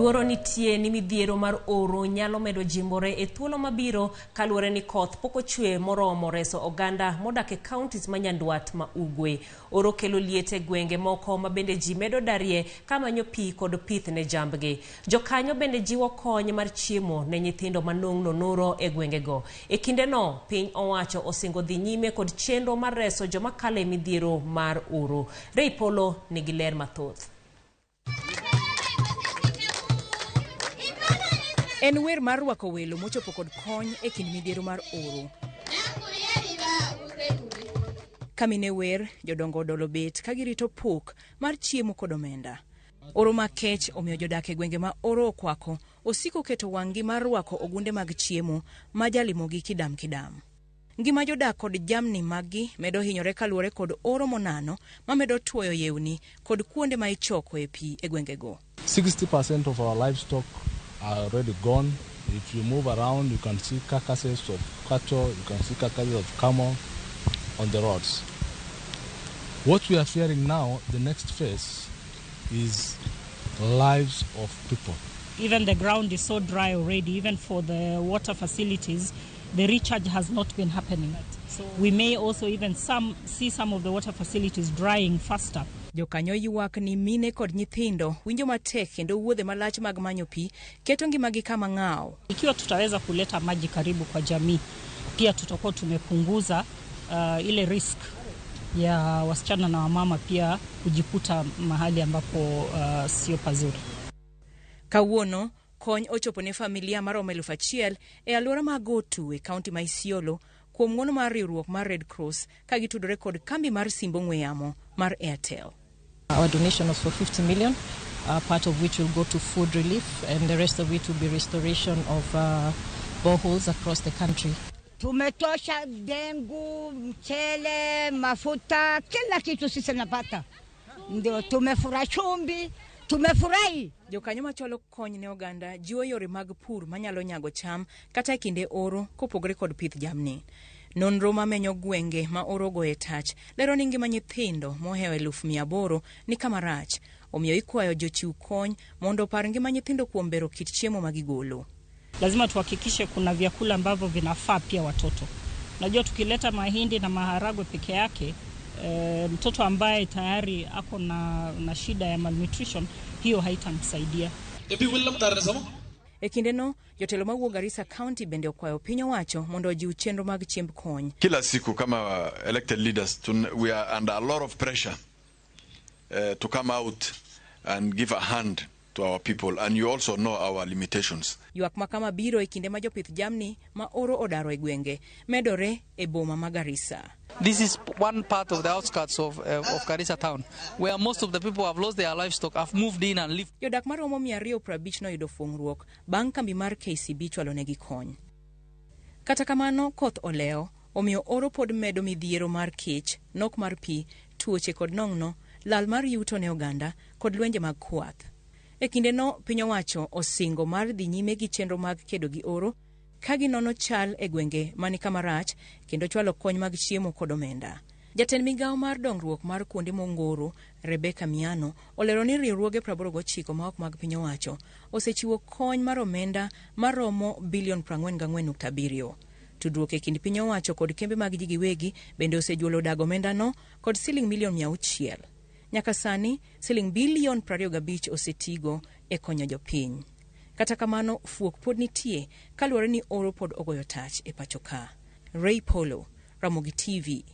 Luoro nitie ni midhiero mar oro nyalo medo jimbore e thuolo mabiro kaluwore ni koth pok ochwe moromo reso oganda modak e counties ma nyandwat ma ugwe. Oro kelo liet e gwenge moko ma bende ji medo darie kamanyo pi kod pith ne jambgi. Jokanyo bende jiwo kony mar chiemo ne nyithindo manong'no noro e gwengego. E kindeno, piny owacho osingo dhi nyime kod chenro mar reso joma kalo e midhiero mar oro. Ray Polo nigi ler mathoth. En wer mar rwako welo mochopo kod kony e kind midhiero mar oro. Ka mine wer, jodongo odolo bet ka girito pok mar chiemo kod omenda. Oro makech omiyo jodak e gwenge ma oro okwako osiko keto wang'gi mar rwako ogunde mag chiemo ma jalimogi kidam kidam. Ngima jodak kod jamni maggi medo hinyore kaluwore kod oro monano mamedo tuoyo yewni kod kuonde ma ichokoe pi e gwengego. 60% of our livestock are already gone. If you move around, you can see carcasses of cattle, you can see carcasses of camel on the roads. What we are fearing now, the next phase, is lives of people. Even the ground is so dry already, even for the water facilities, the recharge has not been happening. So we may also even some see some of the water facilities drying faster. Jokanyo ywak ni mine kod nyithindo winjo matek kendo wuodhe malach mag manyo pi keto ngimagi kama ng'aw. Ikiwa tutaweza kuleta maji karibu kwa jamii, pia tutakuwa tumepunguza ile risk ya wasichana na wamama pia kujikuta mahali ambapo sio pazuri. Kawuono, kony ochopo ne familia maromo 1000 e alwora ma Gotu e kaunti ma Isiolo kuom ng'wono mar riwruok mar Red Cross ka gitudore kod kambi mar simb ong'we yamo mar Airtel. Our donation was for 50 million, part of which will go to food relief and the rest of it will be restoration of boreholes across the country. Tumetosha dengu, mchele, mafuta, kila kitu sisi napata. Ndio tumefurahi, chumvi, tumefurahi. Jokanyo machwalo kony ne oganda jiwo yore mag pur manyalo nyago cham kata e kinde oro kopogore kod pith jamni. Nonro mamenyo gwenge ma oro ogoye tach lero ni ngima nyithindo mohewo 800,000 ni kama rach. Omiyo ikwayo jochiw kony mondo opar ngima nyithindo kuom bero kit chiemo ma gigolo. Lazima tuhakikishe kuna vyakula ambavyo vinafaa pia watoto. Najua tukileta mahindi na maharagwe peke yake, mtoto ambaye tayari ako na shida ya malnutrition, hiyo haitamsaidia. E kindeno, jotelo mawuok Garissa County bende okwayo piny owacho mondo ojiw chenro mag chiemb kony. Kila siku kama elected leaders, we are under a lot of pressure to come out and give a hand to our people, and you also know our limitations. Ywak ma kama biro e kinde ma jopith jamni ma oro odaro e gwenge medore e boma ma Garissa. This is one part of the outskirts of Garissa town, where most of the people have lost their livestock, have moved in and lived. Jodak maromo 250 noyudo fuong'ruok bang' kambi mar KCB chwalonegi kony. Kata kamano, koth olewo, omiyo oro pod medo midhiero mar kech, nok mar pi, tuoche kod nong'no, lal mar yuto ne oganda, kod lwenje mag kwath. E kindeno, piny owacho osingo mar dhi nyime gi chenro mag kedo gi oro ka ginono chal e gwenge mani kama rach kendo chwalo kony mag chiemo kod omenda. Jatend migawo mar dongruok mar kuonde mongoro, Rebecca Miano, olero ni riwruoge 89 ma ok mag piny owacho osechiwo kony mar omenda maromo bilion 44.7. Tudruok e kind piny owacho kod kembe mag ji giwegi bende osejuolo dago omendano kod siling milion 600. Nyaka sani, siling bilion 25 osetigo e konyo jopiny. Kata kamano, fuok pod nitie kaluwore ni oro pod ogoyo tach e pacho ka. Ray Polo, Ramogi TV.